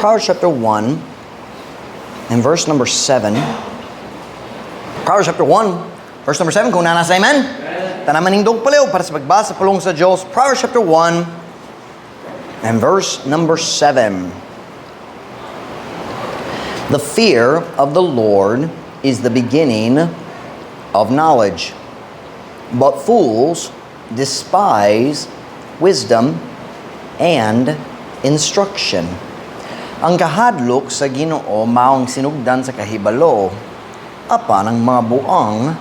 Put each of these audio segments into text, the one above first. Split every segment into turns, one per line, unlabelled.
Proverbs chapter 1 and verse number 7. Proverbs chapter 1, verse number 7. Kung naa na, say amen. Tanan manindog palihog para sa pagbasa sa pulong sa Diyos. Proverbs chapter 1 and verse number 7. The fear of the Lord is the beginning of knowledge, but fools despise wisdom and instruction. Ang kahadlok sa Ginoo maong sinugdan sa kahibalo, apan ang mga buang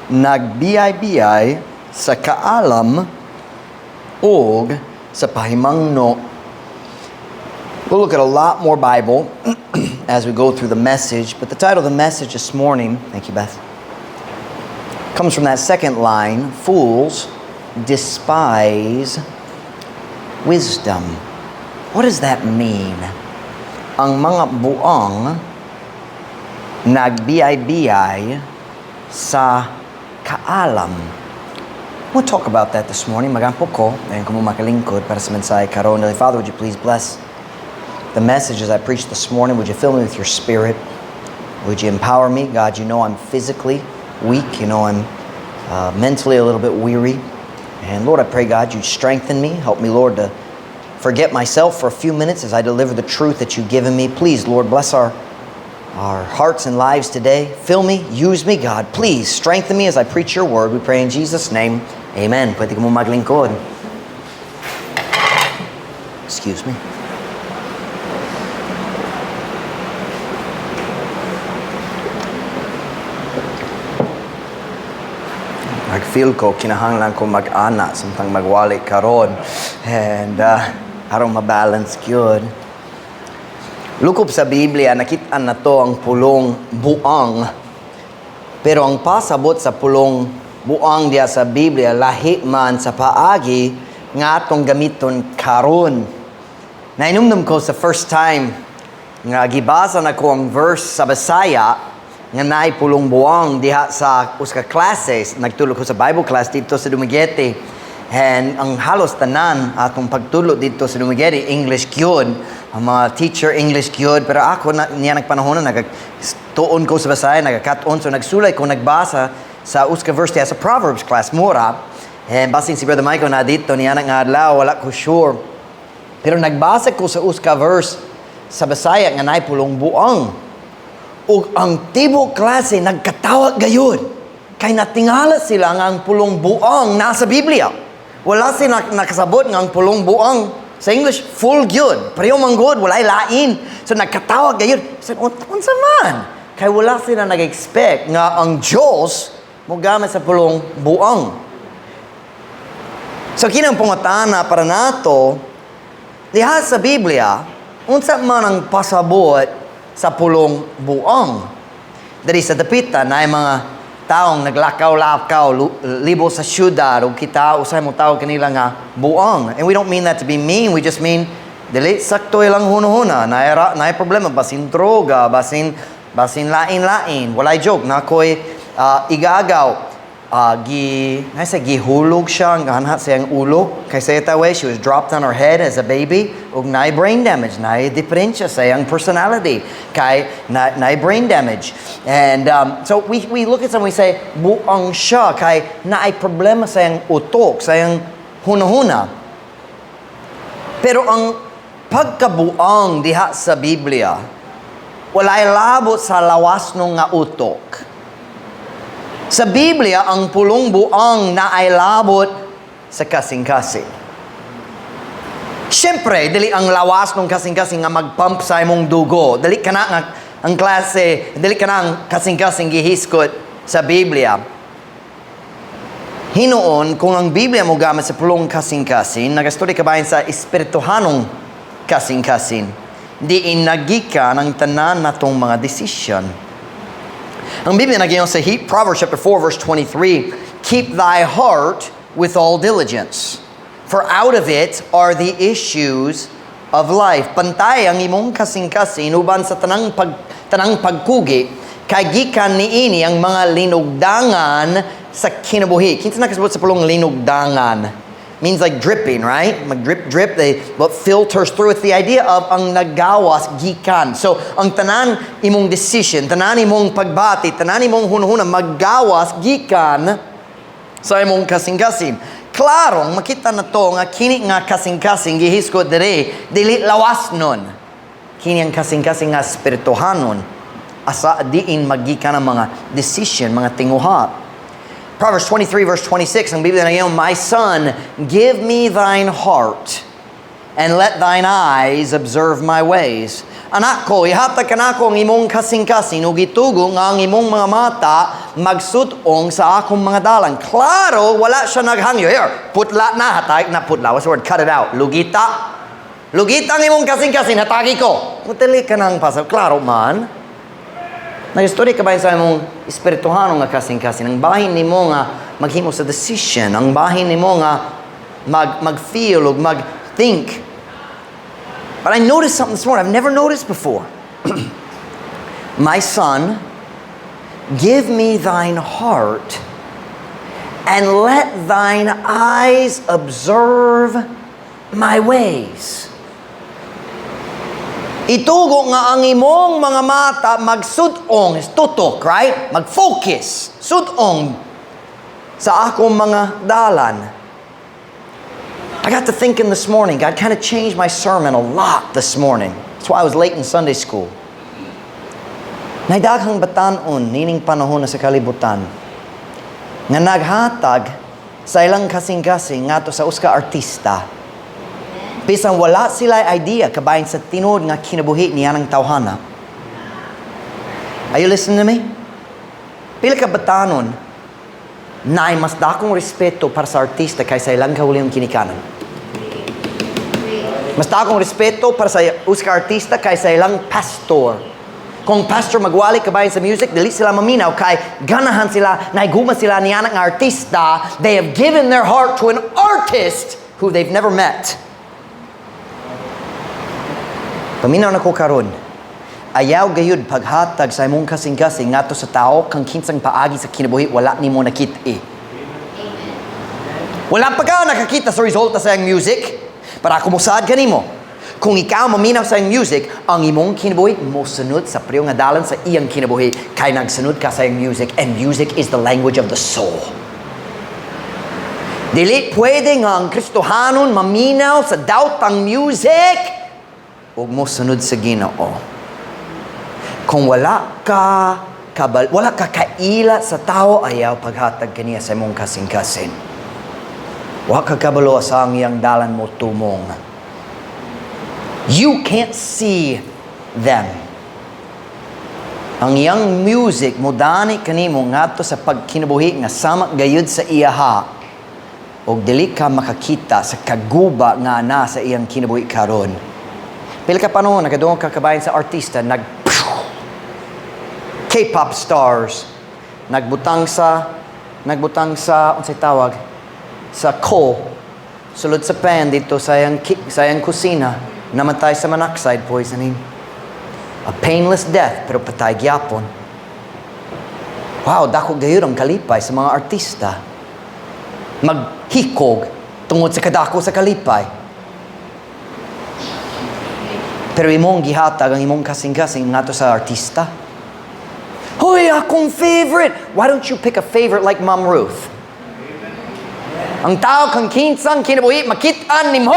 nagbiyay-biyay sa kaalam ug sa pahimangno. We'll look at a lot more Bible as we go through the message, but the title of the message this morning, thank you, Beth, comes from that second line, "Fools despise wisdom." What does that mean? Ang mga buang nagbiyay-biyay sa kaalam. We'll talk about that this morning. Magampo ko, and kamo makalingkod para sa mensahe karon. Holy Father, would you please bless the message as I preach this morning? Would you fill me with your Spirit? Would you empower me? God, you know I'm physically weak. You know I'm mentally a little bit weary. And Lord, I pray, God, you'd strengthen me. Help me, Lord, to forget myself for a few minutes as I deliver the truth that you've given me. Please, Lord, bless our hearts and lives today. Fill me, use me, God. Please strengthen me as I preach your word. We pray in Jesus' name. Amen. Pwede kamo maglingkod. Excuse me. Nag-feel ko, kinahanglan ko mag-ana samtang magwali karon. And aron ma-balance gyud. Lukop sa Biblia, nakita nato ang pulong buang. Pero ang pasabot sa pulong buang diya sa Biblia, lahi man sa paagi nga atong gamiton karon. Nainumdum ko sa first time nga gibasa nako ang verse sa Bisaya nga naay pulong buang diha sa usa ka classes. Nagtulo ko sa Bible class didto sa Dumaguete. And ang halos tanan atong pagtulo didto sa Dumaguete, English gyud. Ang mga teacher, English gyud. Pero ako na, niya nagpanahon na nagtuon ko sa Bisaya, nagkat-on. So nagsulay ko, nagbasa sa usa ka verse diha sa Proverbs class, mura. And basin si Brother Michael na didto niya nga adlaw, wala ko sure. Pero nagbasa ko sa usa ka verse sa Bisaya nga naay pulong buang. Ug ang tibok klase nagkatawa gayud. Kay natingala sila nga ang pulong buang nasa Biblia. Wala sila nakasabot nga ang pulong buang sa English, fool gyud. Pareho man gud, walay lain. So nagkatawa gayud. So, unsa man? Kay wala sila nag-expect nga ang Diyos mogamit sa pulong buang. So kinang pangutana para nato, diha sa Biblia, unsa man ang pasabot sa pulong buang? Diri sa dapita na mga taong naglakaw-lakaw libo sa syudad ug kita usay mo tawag kanila nga buang. And we don't mean that to be mean, we just mean dili sakto ilang hunahuna, naay naay problema, basin droga, basin lain-lain. Walay joke na koy igagaw gi nasa gihulog siya ang ganha sa iyang ulo kay sa way she was dropped on her head as a baby ug naay brain damage, naay diferensya sa iyang personality kay na naay brain damage. And so we look at someone, we say buang siya kay naay problema sa iyang utok, sa iyang hunahuna. Pero ang pagkabuang diha sa Biblia, walay labot sa lawas nung nga utok. Sa Biblia, ang pulong buang naay labot sa kasing-kasing. Siyempre, dili ang lawas ng kasing-kasing nga magpump sa imong dugo. Dili kana nga ang klase, dili kana ang kasing-kasing gihisgot sa Biblia. Hinuon, kung ang Biblia mo gamit sa pulong kasing-kasing, nagastorya kabahin sa espirituhanong kasing-kasing. Diin nagikan ang tanan natong mga desisyon. Ang Biblia nagaingon sa Proverbs chapter 4 verse 23, "Keep thy heart with all diligence, for out of it are the issues of life." Pantay ang imong kasing-kasing uban sa tanang pagkugi, kay gikan niini ang mga linugdangan sa kinabuhi. Kinsa nakasabot sa pulong linugdangan? means like dripping, right? Mag drip drip, they what filters through. It's the idea of ang nagawas gikan. So ang tanan imong decision, tanan imong pagbati, tanan imong hunahuna maggawas gikan sa imong kasing-kasing. Klarong makita na to nga kini nga kasing-kasing gihisgot diri dili lawas nun. Kini ang kasing-kasing nga espirituhanon asa diin magikan ang mga decision, mga tinguha. Proverbs 23 verse 26, ang Biblia na, "My son, give me thine heart, and let thine eyes observe my ways." Anak ko, ihatag kanako ang imong kasing-kasing ug itugo nga ang imong mga mata magsut-ong sa akong mga dalan. Klaro, wala siya naghangyo. "Here, putla na, hatag na putla." What's the word? Cut it out. Lugita. "Lugita ang imong kasing-kasing, hatagi ko." Mutili ka ng pasa. Klaro man. Nag-istorya ka ba sa imong espirituhano nga kasing-kasing? Ang bahin nimo nga maghimo sa decision, ang bahin nimo nga mag-feel o mag-think. But I noticed something this morning I've never noticed before. "My son, give me thine heart, and let thine eyes observe my ways." Itugo nga ang imong mga mata magsut-ong, tutok, right? Mag-focus, sut-ong sa akong mga dalan. I got to thinking this morning, God kind of changed my sermon a lot this morning. That's why I was late in Sunday school. Nay daghang batanon nining panahon na sa kalibutan nga naghatag sa ilang kasing-kasing ngadto sa usa ka artista. Bisan wala sila idea kabahin sa tinuod nga kinabuhi niya ng tawhana. Are you listening to me? Pila ka batanon na mas dakong respeto para sa artista kaysa ilang kaugalingong ginikanan. Mas dakong respeto para sa usa ka artista kaysa ilang pastor. Kung pastor magwali kabahin sa music, dili sila maminaw kay ganahan sila, naiguma sila niya nga artista. They have given their heart to an artist who they've never met. Paminaw na ko karon. Ayaw gayud paghatag sa imong kasing-kasing ngadto sa tao kang kinsang paagi sa kinabuhi wala nimo nakit-i. Wala pa ka nakakita sa resulta sa iyang music, para ako mosaad kanimo. Kung ikaw maminaw sa iyang music, ang imong kinabuhi mosunod sa pareho nga dalan sa iyang kinabuhi kay nagsunod ka sa iyang music, and music is the language of the soul. Dili pwede nga ang Kristohanon maminaw sa daotang music ug mosunod sa Ginoo. Kung wala ka kaila sa tao, ayaw paghatag kaniya sa imong kasing-kasing. Wa ka kabalo sa ang iyang dalan mo tumong. You can't see them. Ang iyang music mo dani kanimo ngadto sa pagkinabuhi nga sama gayud sa iyaha og dili ka makakita sa kaguba nga na sa iyang kinabuhi karon. Pila ka panahon nakadungog ka kabahin sa artista nag K-pop stars nagbutang sa unsay tawag sa coal sulod sa pan dito sa iyang kusina, namatay sa monoxide poisoning. A painless death, pero patay gyapon. Wow, dako gayud ang kalipay sa mga artista. Maghikog tungod sa kadako sa kalipay. Pero imong gihatag ang imong kasing-kasing ngadto sa artista. "Hoy, akong favorite!" Why don't you pick a favorite like Mom Ruth? Ang tao kang kinsang kinabuhi, makit-an nimo!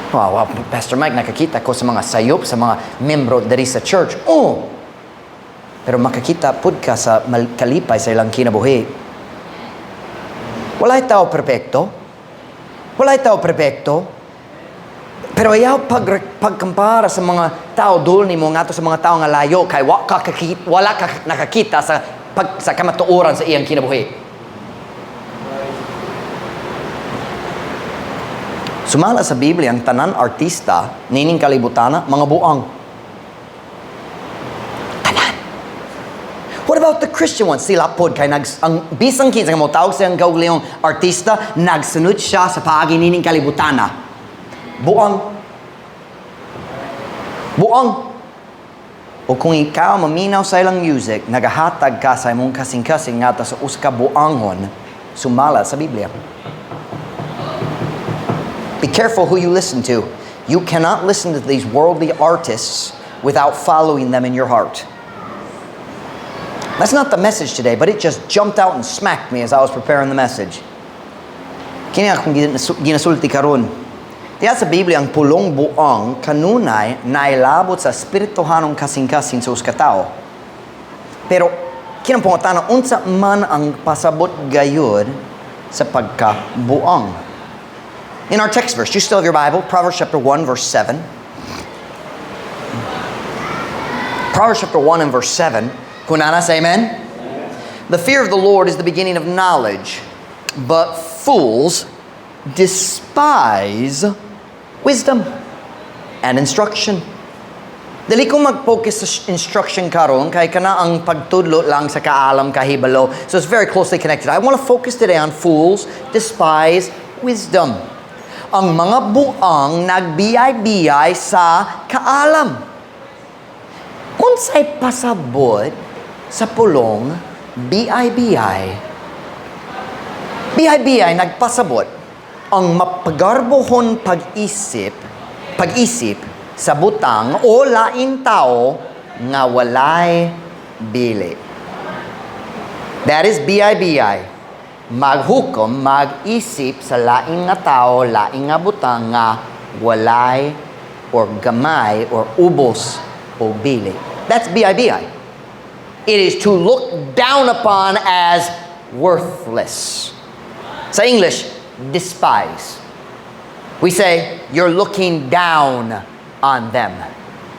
Wow, Pastor Mike, nakakita ko sa mga sayop, sa mga membro diri sa church." Oh! Pero makakita pud ka sa kalipay sa ilang kinabuhi. Wala'y tao perpekto. Wala'y tao perpekto. Pero ayaw pagkampara sa mga tao dul nimo ngadto sa mga tao nga layo kay wala ka nakakita sa kamatuoran sa iyang kinabuhi. Sumala sa Biblia ang tanan artista nining kalibutana mga buang. Tanan. What about the Christian ones? Sila pod kay ang bisang kinsa nga motawag sa iyang kaugalingong artista, nagsunod siya sa paagi nining kalibutana. Buang. Buang. O kung ikaw maminaw sa ilang music, nagahatag ka sa imong kasing-kasing ngadto sa usa ka buangon. Sumala sa Biblia. Be careful who you listen to. You cannot listen to these worldly artists without following them in your heart. That's not the message today, but it just jumped out and smacked me as I was preparing the message. Kini akong ginasulti karon. Diya sa Biblia, ang pulong buang kanunay nailabot sa espirituhanong kasing-kasing sa usa ka tawo. Pero kinang pangutana, unsa man ang pasabot gayud sa pagkabuang? In our text verse, you still have your Bible, Proverbs chapter 1, verse 7. Proverbs chapter 1 and verse 7. Kung naa na, say amen. The fear of the Lord is the beginning of knowledge, but fools despise wisdom and instruction. Dili ko mag-focus sa instruction karon kay kana ang pagtudlo lang sa kaalam kahibalo. So it's very closely connected. I want to focus today on fools despise wisdom. Ang mga buang nagbiyay-biyay sa kaalam. Unsay pasabot sa pulong biyay-biyay? Biyay-biyay nagpasabot ang mapagarbohon pag-isip sa butang o lain tao nga walay bili. That is biyay-biyay. Maghukom, mag-isip sa laing nga tao, laing nga butang nga walay or gamay or ubos o bili. That's biyay-biyay. It is to look down upon as worthless. Sa English, despise. We say, "You're looking down on them."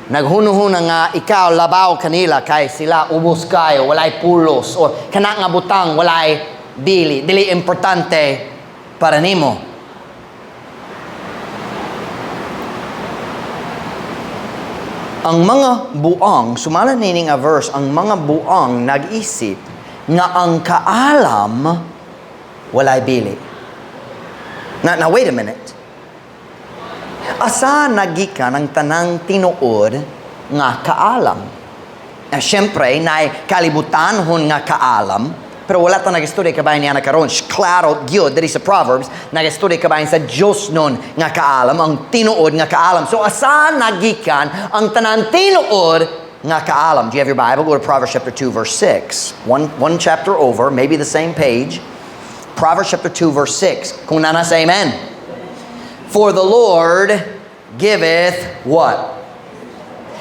Naghunuhuna nga ikaw labaw kanila kay sila ubos kayo, walay pulos, or kana nga butang walay bili, dili importante para nimo. Ang mga buang, sumala nini nga verse, ang mga buang nag-isip nga ang kaalam walay bili. Now wait a minute. Asa nagikan ang tanang tinuod nga kaalam? Na siyempre, naay kalibutanhon nga kaalam, pero wala ta nag-istorya kabahin niya na karon. Klaro gyud diri sa Proverbs, nag-istorya kabahin sa Diyos nun nga kaalam, ang tinuod nga kaalam. So asa nagikan ang tanan tinuod nga kaalam? Do you have your Bible? Go to Proverbs chapter 2 verse 6. One chapter over, maybe the same page. Proverbs chapter 2 verse 6. Kung naa na, say amen. For the Lord giveth what?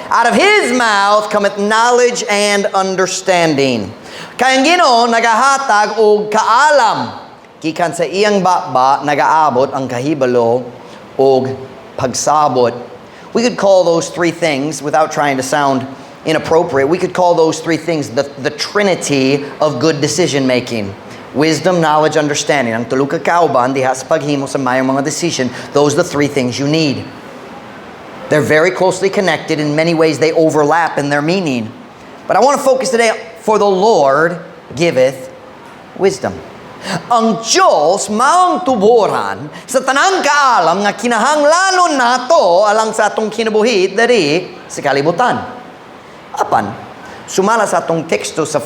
Out of His mouth cometh knowledge and understanding. Kay ang Ginoo nagahatag og kaalam. Gikan sa iyang baba nagaabot ang kahibalo og pagsabot. We could call those three things, without trying to sound inappropriate, we could call those three things the trinity of good decision making. Wisdom, knowledge, understanding. Ang tulo ka kauban diha sa paghimo sa mayong mga decision, those are the three things you need. They're very closely connected. In many ways, they overlap in their meaning. But I want to focus today, for the Lord giveth wisdom. Ang Diyos maong tuboran sa tanang kaalam nga kinahanglanon nato alang sa atong kinabuhi diri sa kalibutan. Apan, sumala sa atong teksto sa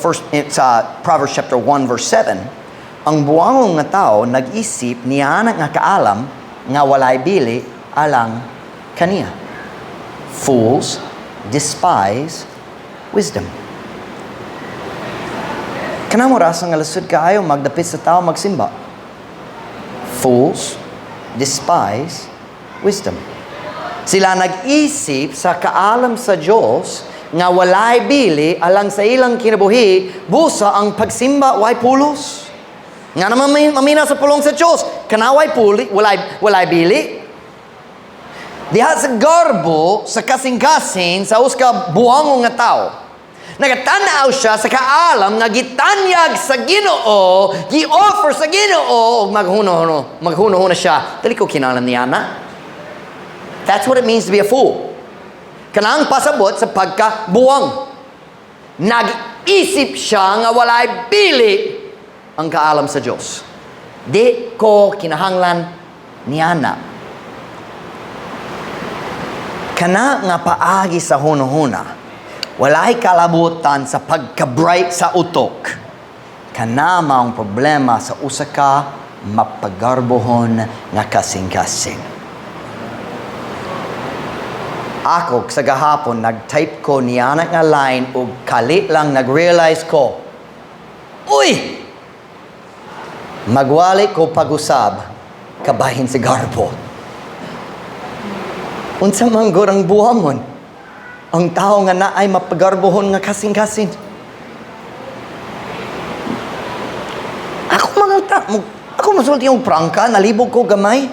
Proverbs chapter 1 verse 7, ang buangong nga tao nag-isip niya nga kaalam nga walay bili alang kaniya. Fools despise wisdom. Kanamo rasa nga lisod kaayo magdapit sa tao magsimba. Fools despise wisdom. Sila nag-isip sa kaalam sa Diyos nga walay bili alang sa ilang kinabuhi, busa ang pagsimba way pulos. Nga naman may mamina sa pulong sa Diyos, kana way puli, walay bili. Diha sa garbo, sa kasing-kasing, sa usa ka buangon nga tao. Nagatanaw siya sa kaalam nga gitanyag sa Ginoo, gi-offer sa Ginoo, ug maghuno-huno siya. Dili ko kinahanglan niya na. That's what it means to be a fool. Kanang pasabot sa pagkabuang. Nag-isip siya nga walay bili ang kaalam sa Diyos. Di ko kinahanglan niya na. Kana nga paagi sa huno-huna, walay kalabutan sa pagka-bright sa utok. Kana maong problema sa usa ka mapagarbohon nga kasing-kasing. Ako sa gahapon nag-type ko niana nga line ug kalit lang nag-realize ko, uy! Magwali ko pag-usab kabahin si garbo. Unsa man gud ang buhamon? Ang tao nga naay mapagarbohon nga kasing-kasing. Ako mga ta, ako masulti yung prangka, nalibog ko gamay.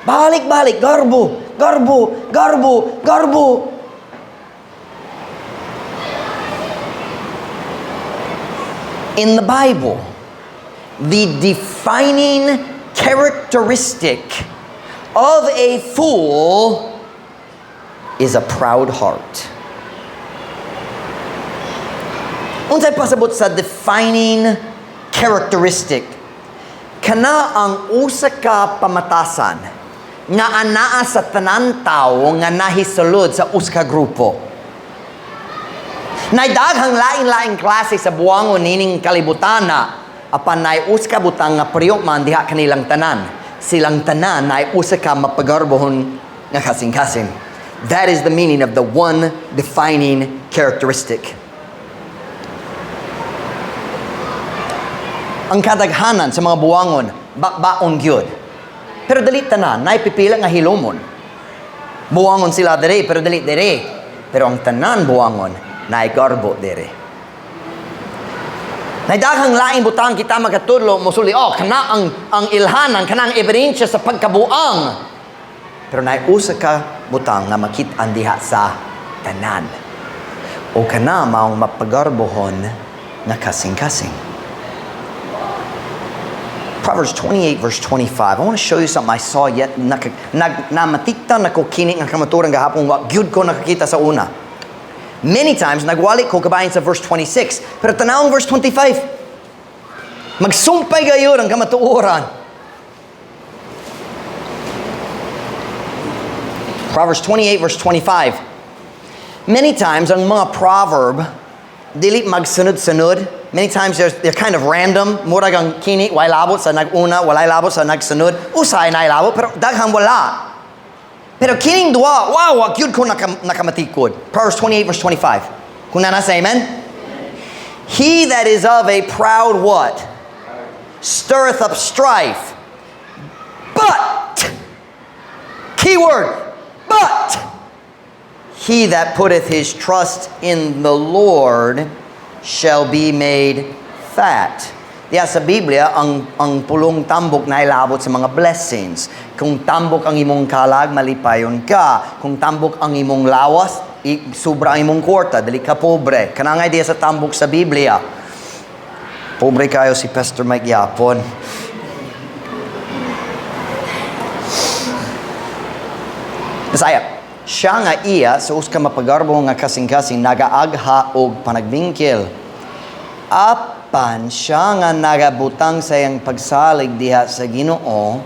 Balik, balik, garbo, garbo, garbo, garbo. In the Bible, the defining characteristic of a fool is a proud heart. Unsay pasabot sa defining characteristic? Kana ang usa ka pamatasan nga anaa sa tanan tawo nga nahisulod sa usa ka grupo. Nay daghang lain-laing klase sa buwangon nining kalibutana, apan nay usa ka butang nga priyo man diha kanilang tanan. Silang tanan nay usa ka mapagarbohon nga kasing-kasing. That is the meaning of the one defining characteristic. Ang kadaghanan sa mga buwangon, bakbaon gyud. Pero dali tanan, nay pipila nga hilomon. Buwangon sila dere, pero dali dere. Pero ang tanan buwangon, naay garbo dere. Nay daghang laing butang kita makatudlo mosuli, oh, kana ang ilhanan, kana ang ebidensya sa pagkabuang. Pero naay usa ka butang nga makit-an diha sa tanan. O kana maong mapagarbohon nga kasing-kasing. Proverbs 28 verse 25. I want to show you something I saw yet. Namatikta na ko kini nga kamaturan gahapon, wa gyud ko nakakita sa una. Many times, nagwali ko kabahin sa verse 26. Pero tanawang verse 25. Magsumpay gayon ang kamatuoran. Proverbs 28 verse 25. Many times, ang mga proverb, dili magsunod-sunod. Many times, they're kind of random. Murag ang kini, walay labot sa nag-una, walay labot sa nagsunod. Usay na labot, pero daghang wala. Pero kining duwa, wow, wa gyud ko nakamatikod. Proverbs 28 verse 25. Kung nana sa amen? He that is of a proud what? Stirreth up strife. But, keyword, but, he that putteth his trust in the Lord shall be made fat. Diya sa Biblia, ang pulong tambok na ilabot sa mga blessings. Kung tambok ang imong kalag, malipayon ka. Kung tambok ang imong lawas, sobra ang imong kwarta, dili ka pobre. Kanangay diya sa tambok sa Biblia. Pobre kayo si Pastor Mike Yapon. Bisaya, siya nga iya sa usa ka mapagarbo nga kasing-kasing nagaagha og panagbingkil. Apan siya nga nagabutang sa iyang pagsalig diha sa Ginoo,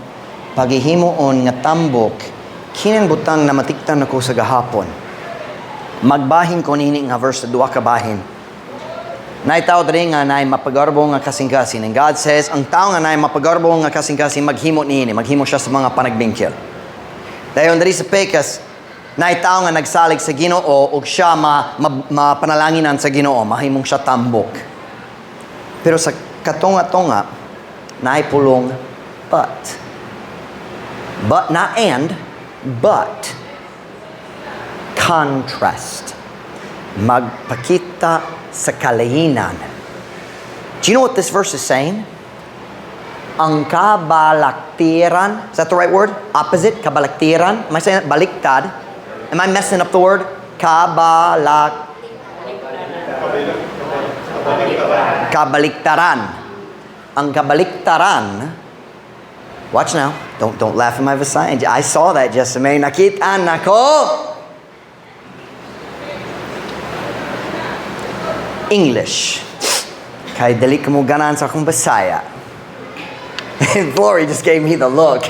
paghihimuon nga tambok, kinang butang na matiktan ako sa gahapon. Magbahin ko nini nga verse sa duha ka bahin. Nay tao diri nga nay mapagarbo nga kasing-kasing. And God says, ang tao nga nay mapagarbo nga kasing-kasing maghimo niini, maghimo siya sa mga panagbingkil. Dayon diri sa Pekas, nay tao nga nagsalig sa Ginoo ug siya mapanalanginan sa Ginoo, mahimong siya tambok. Pero sa katunga-tunga, naay pulong but. But, not and, but. Contrast. Magpakita sa kalahinan. Do you know what this verse is saying? Ang kabalaktiran, is that the right word? Opposite, kabalaktiran. Am I saying that? Baliktad. Am I messing up the word? Kabaliktaran. Ang kabaliktaran, watch now, don't laugh at my Visayan. I saw that, Jessamine. Nakita nako. English. Kay dali ka mo ganan sa akong Bisaya. Glory just gave me the look.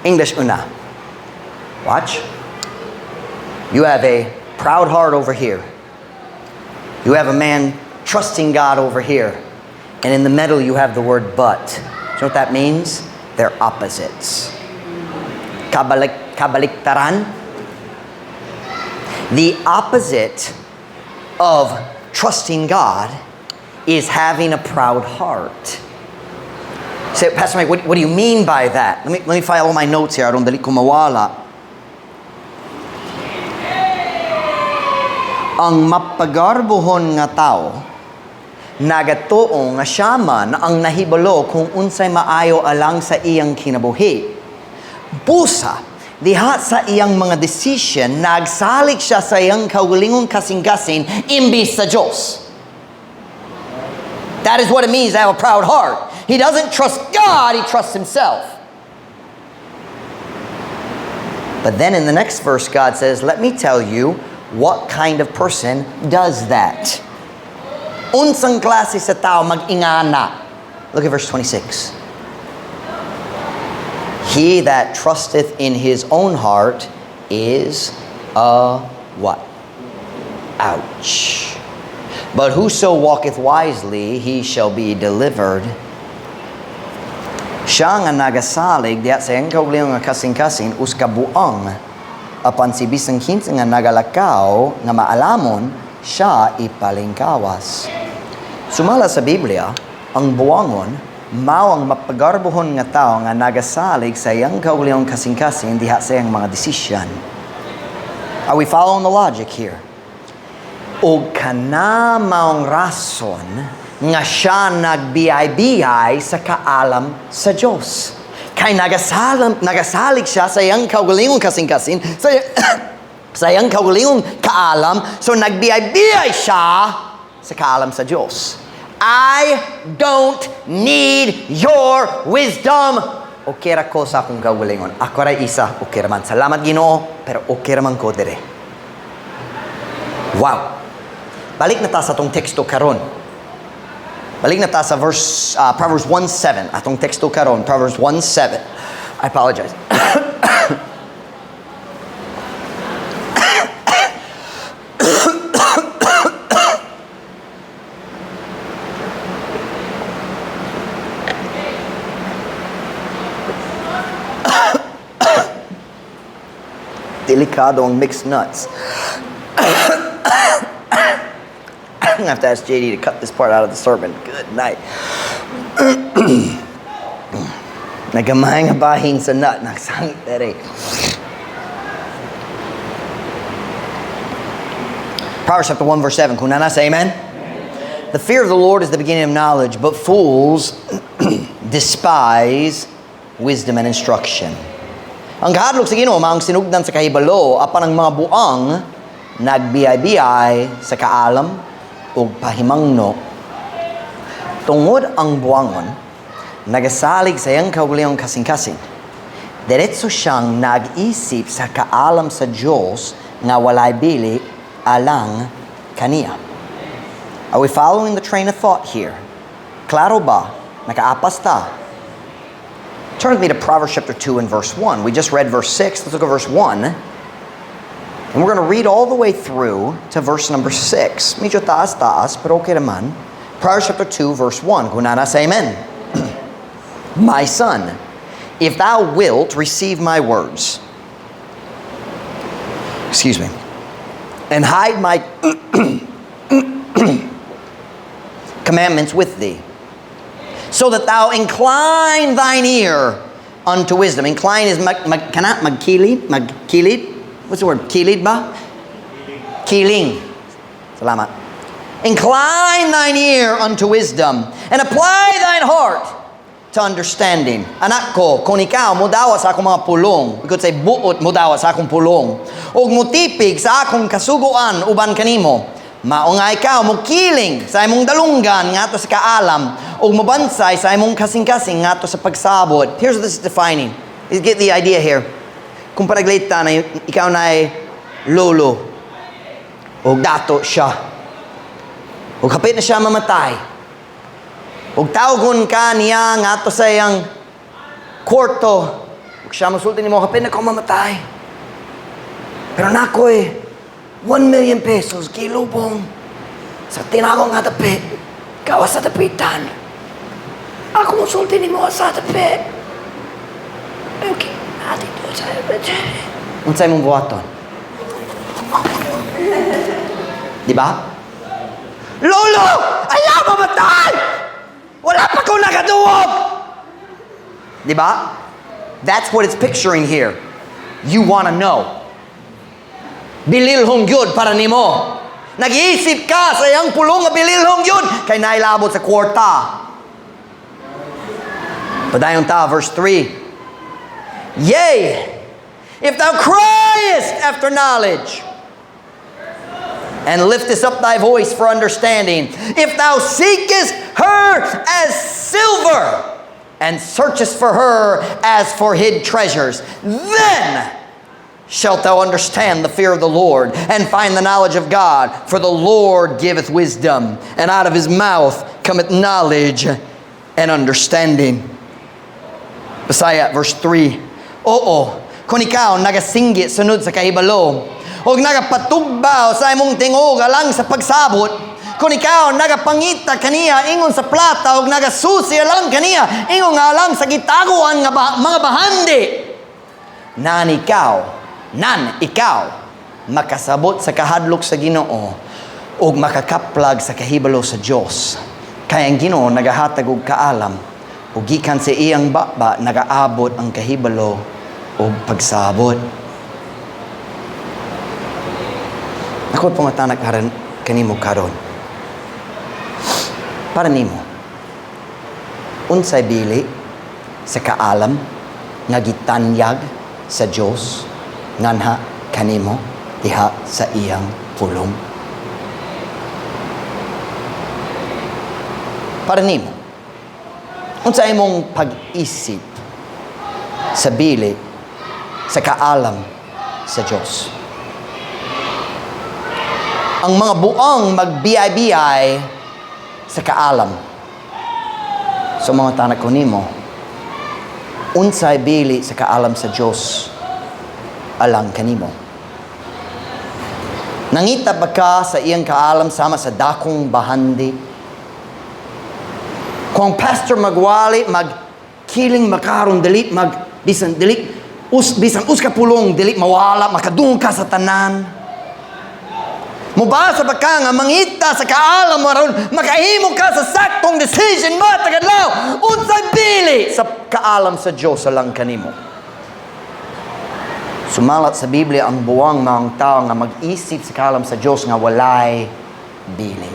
English una. Watch. You have a proud heart over here. You have a man trusting God over here. And in the middle, you have the word "but." Do you know what that means? They're opposites. Kabaliktaran. The opposite of trusting God is having a proud heart. Say, "Pastor Mike, what do you mean by that?" Let me file all my notes here. Aron dali ko mawala. Ang mapagarbohon nga tao, nagatuo nga siya man ang nahibalo kung unsay maayo alang sa iyang kinabuhi. Busa, diha sa iyang mga decision, nagsalig siya sa iyang kaugalingong kasing-kasing imbis sa Diyos. That is what it means to have a proud heart. He doesn't trust God, he trusts himself. But then in the next verse, God says, "Let me tell you what kind of person does that." Unsang klase sa tao mag-ingana? Look at verse 26. He that trusteth in his own heart is a what? Ouch. But whoso walketh wisely, he shall be delivered. Siya nga nagasalig diha sa iyang kaugalingong nga kasing-kasing usa ka buang, apan si bisan kinsa nga nagalakaw nga maalamon, siya ipalingkawas. Sumala sa Biblia, ang buangon mao ang mapagarbohon nga tao nga nagasalig sa iyang kaugalingong kasing-kasing diha sa iyang mga desisyon. Are we following the logic here? O kana maong rason nga siya nagbiyay-biyay sa kaalam sa Diyos. Kay nagasalig siya sa iyang kaugalingong kasing-kasing, sa iyang kaugalingong kaalam, so nagbiyay-biyay siya sa kaalam sa Diyos. I don't need your wisdom. Okay ra ko sa akong kaugalingon. Ako ra isa, okay ra man. Salamat, Ginoo, pero okay ra man ko dire. Wow. Balik na ta sa atong teksto karon. Balik na ta sa verse Proverbs 1:7. Atong teksto karon, Proverbs 1:7. I apologize. Delikado ang mixed nuts. I'm gonna have to ask JD to cut this part out of the sermon. Good night. Nagamay nga bahin sa nut. Nagsangit dere. Proverbs chapter 1 verse 7. Kung naa na, say amen. The fear of the Lord is the beginning of knowledge, but fools despise wisdom and instruction. Ang kahadlok sa Ginoo maong sinugdan sa kahibalo, apan ang mga buang nagbiyay-biyay sa kaalam ug pahimangno. Tungod ang buangon nagasalig sa iyang kaugalingong kasing-kasing, diretso siyang nag-isip sa kaalam sa Diyos nga walay bili alang kaniya. Are we following the train of thought here? Klaro ba? Nakaapas ta? Turn with me to Proverbs chapter 2 and verse 1. We just read verse 6. Let's look at verse 1. And we're going to read all the way through to verse number 6. Medyo taas-taas, pero okay naman. Proverbs chapter 2, verse 1. Kung naa na, say amen. My son, if thou wilt receive my words, excuse me, and hide my commandments with thee, so that thou incline thine ear unto wisdom. Incline is mag, mag, kana, magkilid, magkilid. What's the word? Kilid ba? Kiling. Salamat. Incline thine ear unto wisdom, and apply thine heart to understanding. Anak ko, kung ikaw modawa sa akong mga pulong, we could say buot modawa sa akong pulong, ug mutipig sa akong kasuguan uban kanimo, mao nga ikaw mokiling sa imong dalunggan ngadto sa kaalam ug mobansay sa imong kasing-kasing ngadto sa pagsabot. Here's what this is defining. You get the idea here. Kung panaglita na ikaw na ay lolo ug dato siya, ug hapit na siya mamatay, ug tawgon ka niya ngadto sa iyang kwarto, ug siya mosulti nimo, "Hapit na ko mamatay. Pero naa ko'y 1 million pesos gilubong sa tinago nga dapit, gawas sa dapitan. Ako mosulti nimo sa tabi. Okay, ati to sa. Unsay mong buhaton? Di ba? Lolo! Ayaw mamatay! Wala pa ko nakaduwag! Di ba? That's what it's picturing here. You wanna know. Bililhong gyud para nimo. Nag-iisip ka sa iyang pulong nga bililhong yun kay nailabot sa kwarta. Padayon ta, verse 3. "Yea, if thou criest after knowledge, and liftest up thy voice for understanding, if thou seekest her as silver, and searchest for her as for hid treasures, then shalt thou understand the fear of the Lord and find the knowledge of God. For the Lord giveth wisdom, and out of his mouth cometh knowledge and understanding." Bisaya, verse 3. "Oo, kung ikaw nagasinggit sunod sa kahibalo, ug nagapatugbaw sa imong tingog alang sa pagsabot, kung ikaw nagapangita kaniya ingon sa plata ug nagasusi alang kaniya ingon nga alang sa gitaguan nga mga bahandi, nan ikaw makasabot sa kahadlok sa Ginoo ug makakaplag sa kahibalo sa Dios. Kay ang Ginoo nagahatag og kaalam ug gikan sa iyang baba nagaabot ang kahibalo ug pagsabot." Ako pangatana karon kanimo karon. Para nimo, unsay bili sa kaalam nga gitanyag sa Dios nganha kanimo diha sa iyang pulong? Para nimo, unsa imong pag-isip sa bili sa kaalam sa Dios? Ang mga buang magbiay-biay sa kaalam. So mangutana ko nimo, unsay bili sa kaalam sa Dios alang kanimo? Nangita ba ka sa iyang kaalam sama sa dakong bahandi? Kung ang pastor magwali, magkiling makaron dili mag bisan dili us bisan us ka pulong dili mawala, makadungog ka sa tanan. Mubasa ba ka nga mangita sa kaalam aron makahimo ka sa saktong decision matag adlaw? Unsay bili sa kaalam sa Dios alang kanimo? Sumalat sa Biblia, ang buwang mga tao nga mag-isip sa kaalam sa Dios nga walay bili.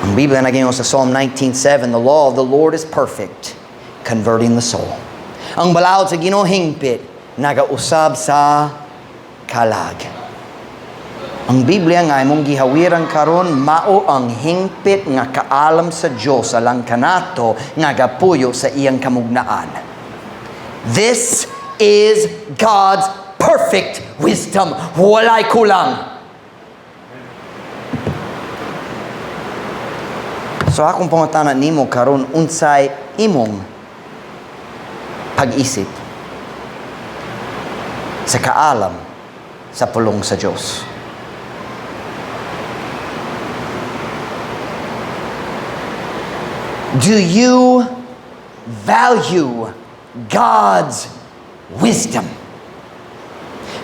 Ang Biblia nag-ingon sa Psalm 19:7, "The law of the Lord is perfect, converting the soul." Ang balaod sa Ginoo hingpit, nagausab sa kalag. Ang Biblia nga imong gihawiran karon mao ang hingpit nga kaalam sa Dios alang kanato nga gapuyo sa iyang kamugnaan. This is God's perfect wisdom. Walay kulang. So akong pangutana nimo karon, unsay imong pag-isip sa kaalam sa pulong sa Dios? Do you value God's wisdom?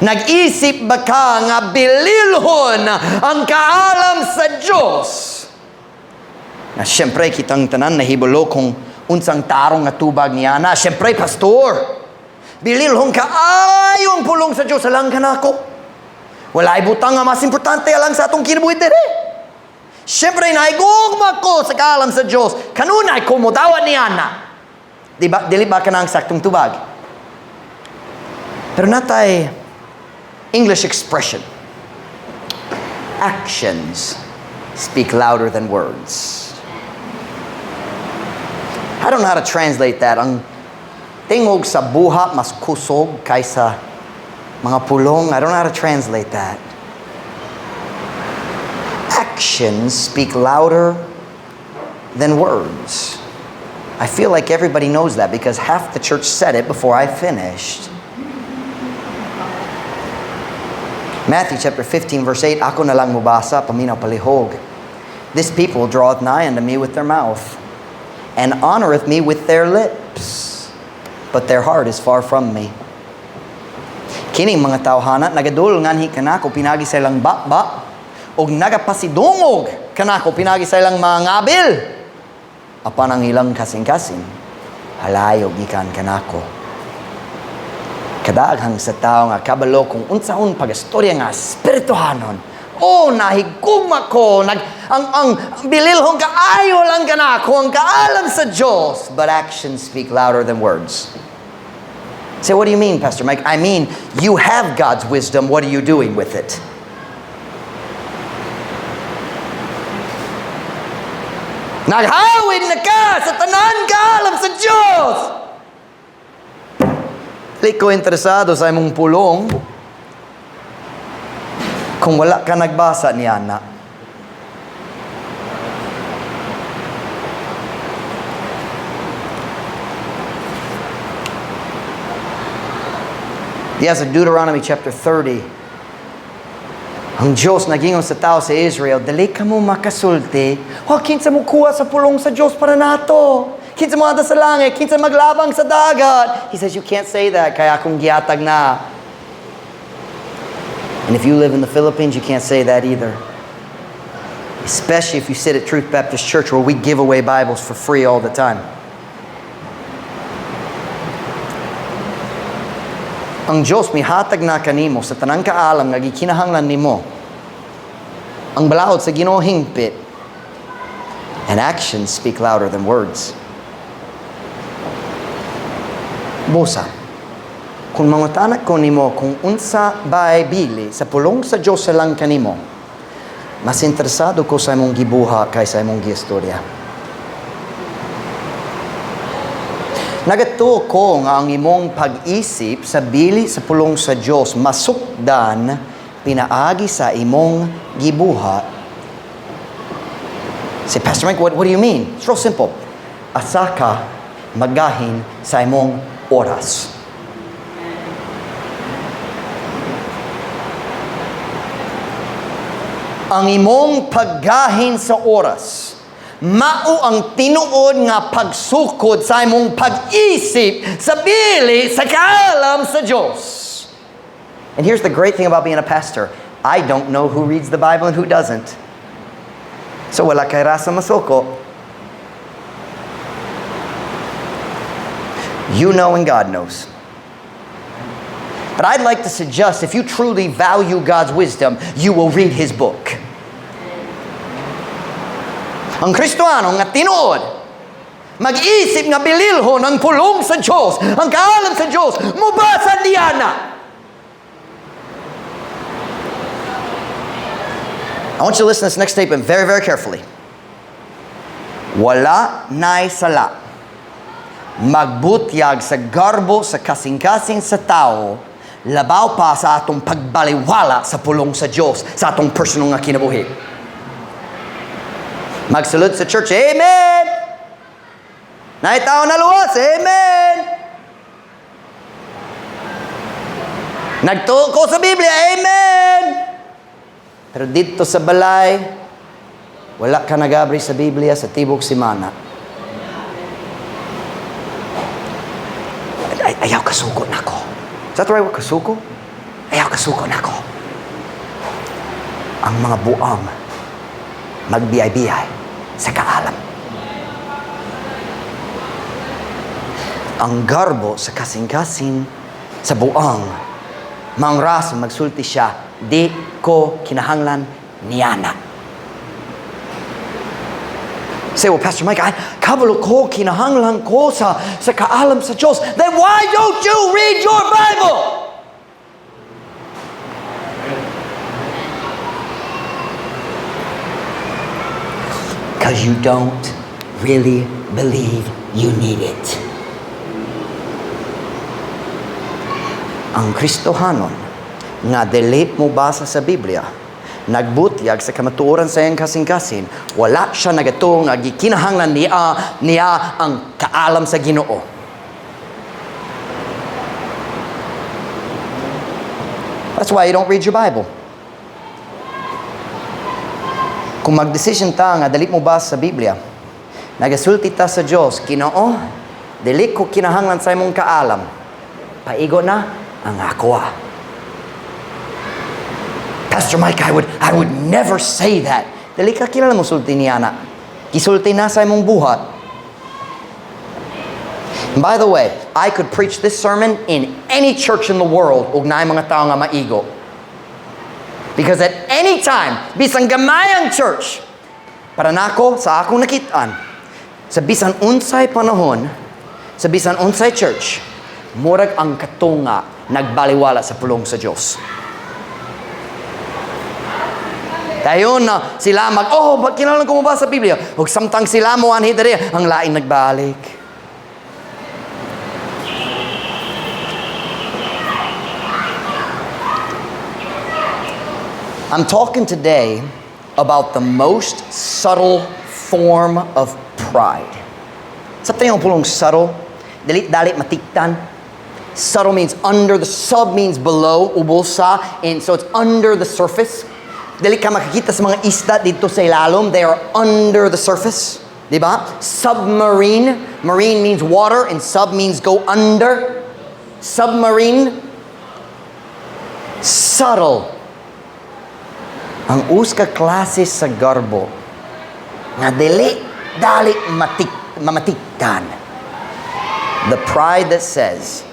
Nag-isip ba ka nga bililhon ang kaalam sa Dios? Na siyempre, kitang tanan nahibalo kung unsang tarong nga tubag niya na. Siyempre, pastor, bililhon kaayo ang pulong sa Dios alang kanako. Walay butang nga mas importante alang sa atong kinabuhi dere. Siyempre, naigugma ko sa kaalam sa Dios. Kanunay ko modawa niya na. Di ba, dili ba ka na ang saktong tubag? Pero natay English expression. Actions speak louder than words. I don't know how to translate that. Ang tingog sa buha mas kusog kaysa mga pulong. I don't know how to translate that. Actions speak louder than words. I feel like everybody knows that because half the church said it before I finished. Matthew chapter 15 verse 8, ako na lang mubasa, paminaw palihog. "This people draweth nigh unto me with their mouth, and honoreth me with their lips, but their heart is far from me." Kining mga tawhana nagadul nganhi kanako pinagi sa ilang baba ug nagapasidungog kanako pinagi sa ilang mga ngabil, apan ang ilang kasing-kasing halayo gikan kanako. Kadaghang sa tao nga kabalo kung unsaon pagastorya nga espirituhanon. Oh, nahigugma ko, nag ang bililhong kaayo lang kanako ang kaalam sa Dios, but actions speak louder than words. Say, "What do you mean, Pastor Mike?" I mean, you have God's wisdom. What are you doing with it? Naghawid na ka sa tanan kaalam sa Diyos. Di ko interesado sa imong pulong kung wala ka nagbasa niya na. Diya sa Deuteronomy chapter 30, ang Diyos nagingon sa tao sa Israel, "Dali ka mo makasulti, wa kinsa mo kuha sa pulong sa Diyos para nato. Kinsa mo sa langit, kinsa maglabang sa dagat." He says, "You can't say that, kaya akong gihatag na." And if you live in the Philippines, you can't say that either. Especially if you sit at Truth Baptist Church, where we give away Bibles for free all the time. Ang Diyos mihatag na kanimo sa tanang kaalam nga gikinahanglan nimo. Ang balaod sa Ginoo hingpit. And actions speak louder than words. Busa, kung mangutana ko nimo kung unsa bay bili sa pulong sa Dios sa lang kanimo, mas interesado ko sa imong gibuha kaysa imong giistorya. Nagatuo ko nga ang imong pag-isip sa bili sa pulong sa Dios masukdan pinaagi sa imong gibuhat. Say, "Pastor Mike, what do you mean?" It's real simple. Asa ka magahin sa imong oras? Ang imong paggahin sa oras, mao ang tinuod nga pagsukod sa imong pag-isip sa bili sa kaalam sa Diyos. And here's the great thing about being a pastor. I don't know who reads the Bible and who doesn't. So wala kay rasa masuko. You know and God knows. But I'd like to suggest, if you truly value God's wisdom, you will read His book. Ang Kristohano nga tinuod, mag-isip nga bililhon ang pulong sa Diyos, ang kaalam sa Diyos, mubasa niya na. I want you to listen to this next statement very, very carefully. Wala na'y sala magbutyag sa garbo sa kasing-kasing sa tao, labaw pa sa atong pagbaliwala sa pulong sa Diyos sa atong personal nga kinabuhi. Magsulod sa church, amen! Naay tao na luwas, amen! Nagtuo ko sa Biblia, amen! Pero dito sa balay, wala ka nagabri sa Biblia sa tibok simana. Ay, ayaw kasuko nako. Is that the right word, kasuko? Ayaw kasuko nako. Ang mga buang magbiyay-biyay sa kaalam. Ang garbo sa kasing-kasing sa buang, mangras magsulti siya, "Di ko kinahanglan niana." Say, "Well, Pastor Mike, I kabalo ko, kinahanglan ko sa kaalam sa Diyos." Then why don't you read your Bible? Because you don't really believe you need it. Ang Kristohanon nga dili mo basa sa Biblia, nagbutyag sa kamatuoran sa iyang kasing-kasing, wala siya nagatuo nga gikinahanglan niya ang kaalam sa Ginoo. That's why you don't read your Bible. Kung mag-decision ta nga dili mo basa sa Biblia, nagasulti ta sa Dios, "Ginoo, dili ko kinahanglan sa imong kaalam. Paigo na ang akoa." "Pastor Mike, I would never say that." Dili ka kinahanglan mo sulti niya na. Gisulti na sa imong buhat. And by the way, I could preach this sermon in any church in the world ug naay mga tao nga maigo. Because at any time, bisan gamay ang church, para nako sa akong nakitaan, sa bisan unsay panahon, sa bisan unsay church, murag ang katunga nagbaliwala sa pulong sa Dios. Dayon na sila mag, "Oh, ba't kinahanglan ko mobasa sa Biblia?" Ug samtang sila mo anhi diri, ang lain nagbalik. I'm talking today about the most subtle form of pride. Sa yung pulong "subtle", dili dali matiktan. Subtle means under, the sub means below, ubos sa, and so it's under the surface. Dili ka makikita sa mga isda dito sa ilalom, they are under the surface. Di ba? Submarine, marine means water and sub means go under. Submarine, subtle. Ang usa ka klase sa garbo nga dili dali mamatiktan. The pride that says,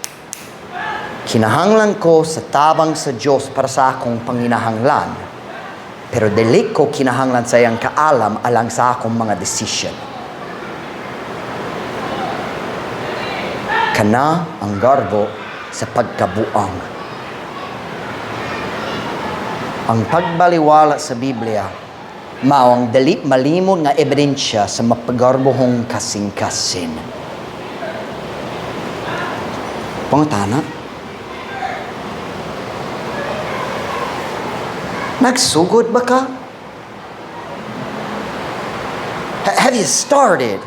"Kinahanglan ko sa tabang sa Diyos para sa akong panginahanglan, pero dili ko kinahanglan sa iyang kaalam alang sa akong mga decision." Kana ang garbo sa pagkabuang. Ang pagbaliwala sa Biblia, mao ang dali malimon nga ebidensya sa mapagarbohong kasing-kasin. Pangutana. Nagsugod ba ka? Have you started?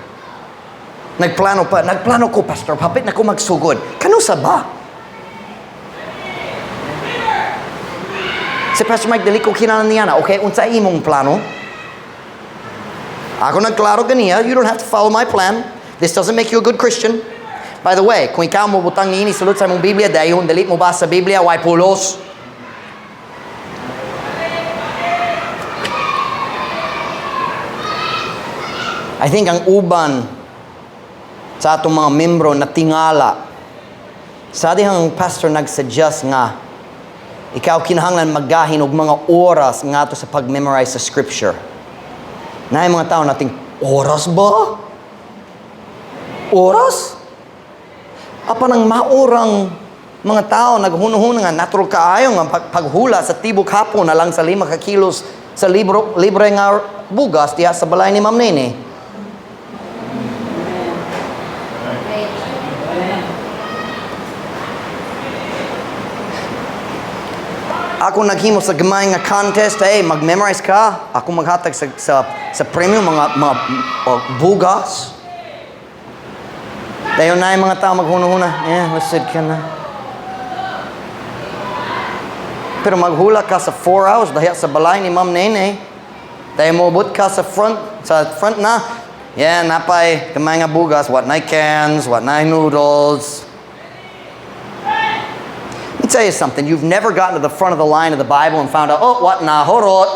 Nagplano pa, nagplano ko, Pastor, hapit na ko magsugod. Kanusa ba? Si Pastor Mike, dili ko kinahanglan niya na. Okay, unsa imong plano? Ako nagklaro ganiya, you don't have to follow my plan. This doesn't make you a good Christian. By the way, kung ikaw mo butang niini sulod sa imong Biblia, dayon dili mo basa sa Biblia, way pulos. I think ang uban sa atong mga membro na tingala sa dihang pastor nagsuggest nga ikaw kinahanglan maggahin og mga oras ngadto sa pag-memorize sa scripture. Naay mga tao nating, "Oras ba? Oras?" Apan ang maurang mga tao naghunuhuna nga natural kaayo nga paghula sa tibok hapon na lang sa 5 ka kilos sa libro, libre nga bugas diha sa balay ni Ma'am Nene. Ako naghimo sa gamay nga contest, "Hey, mag-memorize ka. Ako maghatag sa premyo mga oh, bugas." Dayon na yung mga tao maghunuhuna, "Eh, lisod ka na." Pero maghula ka sa 4 hours dahil sa balay ni Ma'am Nene. Dahil moabot ka sa front na, yeah, napay gamay nga bugas, wa na cans, wa na noodles. Let me tell you something. You've never gotten to the front of the line of the Bible and found out, "Oh, wa na hurot."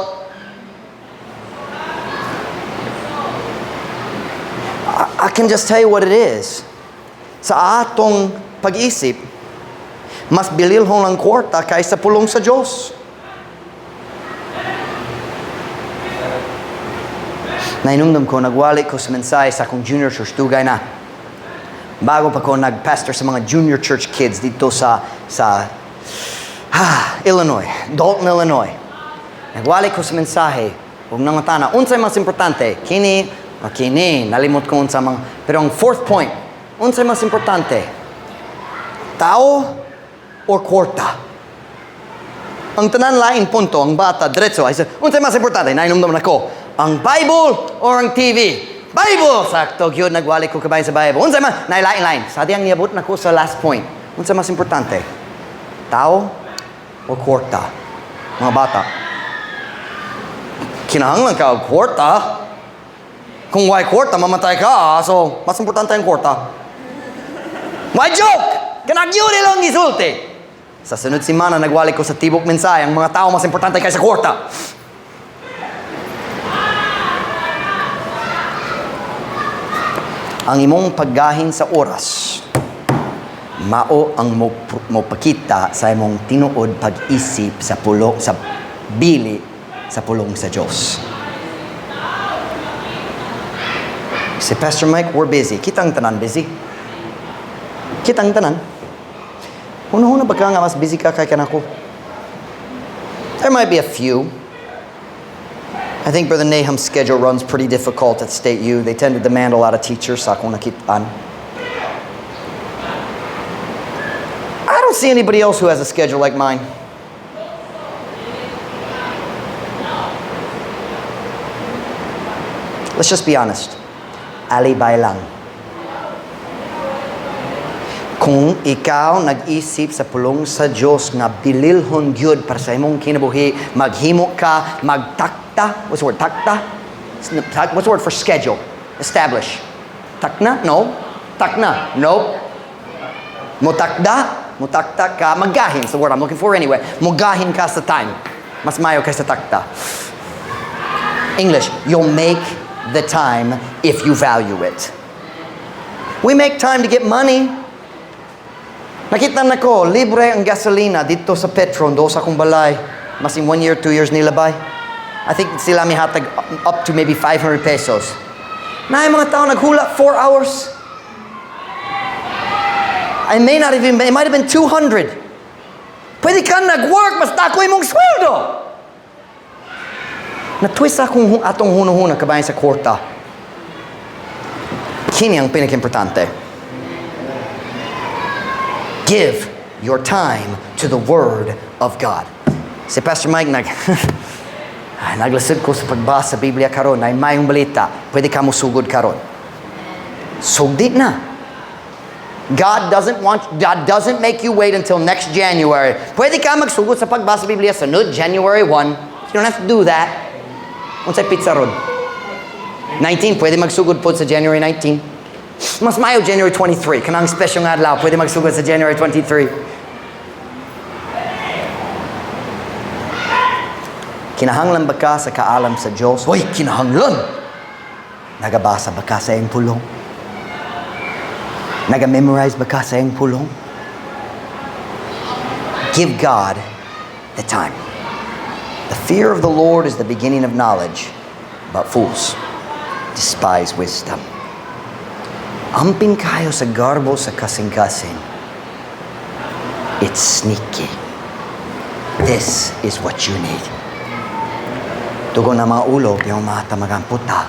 I can just tell you what it is. Sa atong pag-isip, mas bililhon ang kwarta kaysa pulong sa Diyos. Nainumdum ko, nagwali ko sa mensahe sa akong junior church, dugay na. Bago pa ko nag-pastor sa mga junior church kids dito sa Illinois, Dolton, Illinois. Nagwali ko sa mensahe, ug nangutana, "Unsay mas importante, kini o kini?" Nalimot ko unsa mga, pero ang fourth point, "Unsay mas importante, tao or kwarta?" Ang tanan lain punto, ang bata, diretso, I said, "Unsay mas importante?" Nainumdum nako, "Ang Bible or ang TV?" "Bible!" Sakto, gyud nagwali ko kabahin sa Bible. Unsay man, nailain-lain. Sa diyang niabot nako sa last point. "Unsay mas importante? Tao or kwarta?" Mga bata. Kinahanglan ka og kwarta. Kung way kwarta, mamatay ka. So, mas importante ang kwarta. Way joke! Kanang yun ilang gisulti. Sa sunod semana, nagwali ko sa tibok mensahe, ang mga tao mas importante kaysa kwarta. Ang imong paggahin sa oras, mao ang mopakita sa imong tinuod pag-isip sa pulo, sa bili sa pulong sa Diyos. Si Pastor Mike, we're busy. Kitang tanan busy. Kitang tanan. Huna-huna ba ka nga mas busy ka kay kanako? There might be a few. I think Brother Nahum's schedule runs pretty difficult at State U. They tend to demand a lot of teachers sa akong nakitaan. I don't see anybody else who has a schedule like mine. Let's just be honest. Alibay lang. Kung ikaw nag-isip sa pulong sa Diyos nga bililhon gyud para sa imong kinabuhi, maghimo ka, magtakta. What's the word? Takta? What's the word for schedule? Establish. Takna? No. Takna? No. Mutakda? Mutakta ka. Magahin is the word I'm looking for anyway. Mugahin ka sa time. Mas mayo kaysa takta. English, you'll make the time if you value it. We make time to get money. Nakita na ko, libre ang gasolina dito sa Petron, do sa akong balay. Mas in 1 year, 2 years nila bay. I think sila mihatag up to maybe 500 pesos. Na yung mga tao naghula 4 hours. I may not even, it might have been 200. Pwede ka nag-work, mas dako imong sweldo. Na-twist akong atong hunahuna kabahin sa kwarta. Kini ang pinaka-importante. Give your time to the Word of God. Si Pastor Mike ay, naglasud ko sa pagbasa sa Biblia karon ay mayong balita. Pwede ka mo sugod karon. Sugdi na. God doesn't make you wait until next January. Pwede ka magsugod sa pagbasa sa Biblia sa sunod January 1. You don't have to do that. Unsay petsa ron? 19, pwede magsugod po sa January 19. Mas mayo January 23. Kanang special nga adlaw, pwede magsugod sa January 23. Kinahanglan ba ka sa kaalam sa Diyos? Hoy, kinahanglan! Nagabasa ba ka sa iyang pulong? Naga-memorize ba ka sa iyang pulong? Give God the time. The fear of the Lord is the beginning of knowledge, but fools despise wisdom. Amping kayo sa garbo sa kasing-kasing. It's sneaky. This is what you need. Dugo na mga ulo, pero mata magamputa.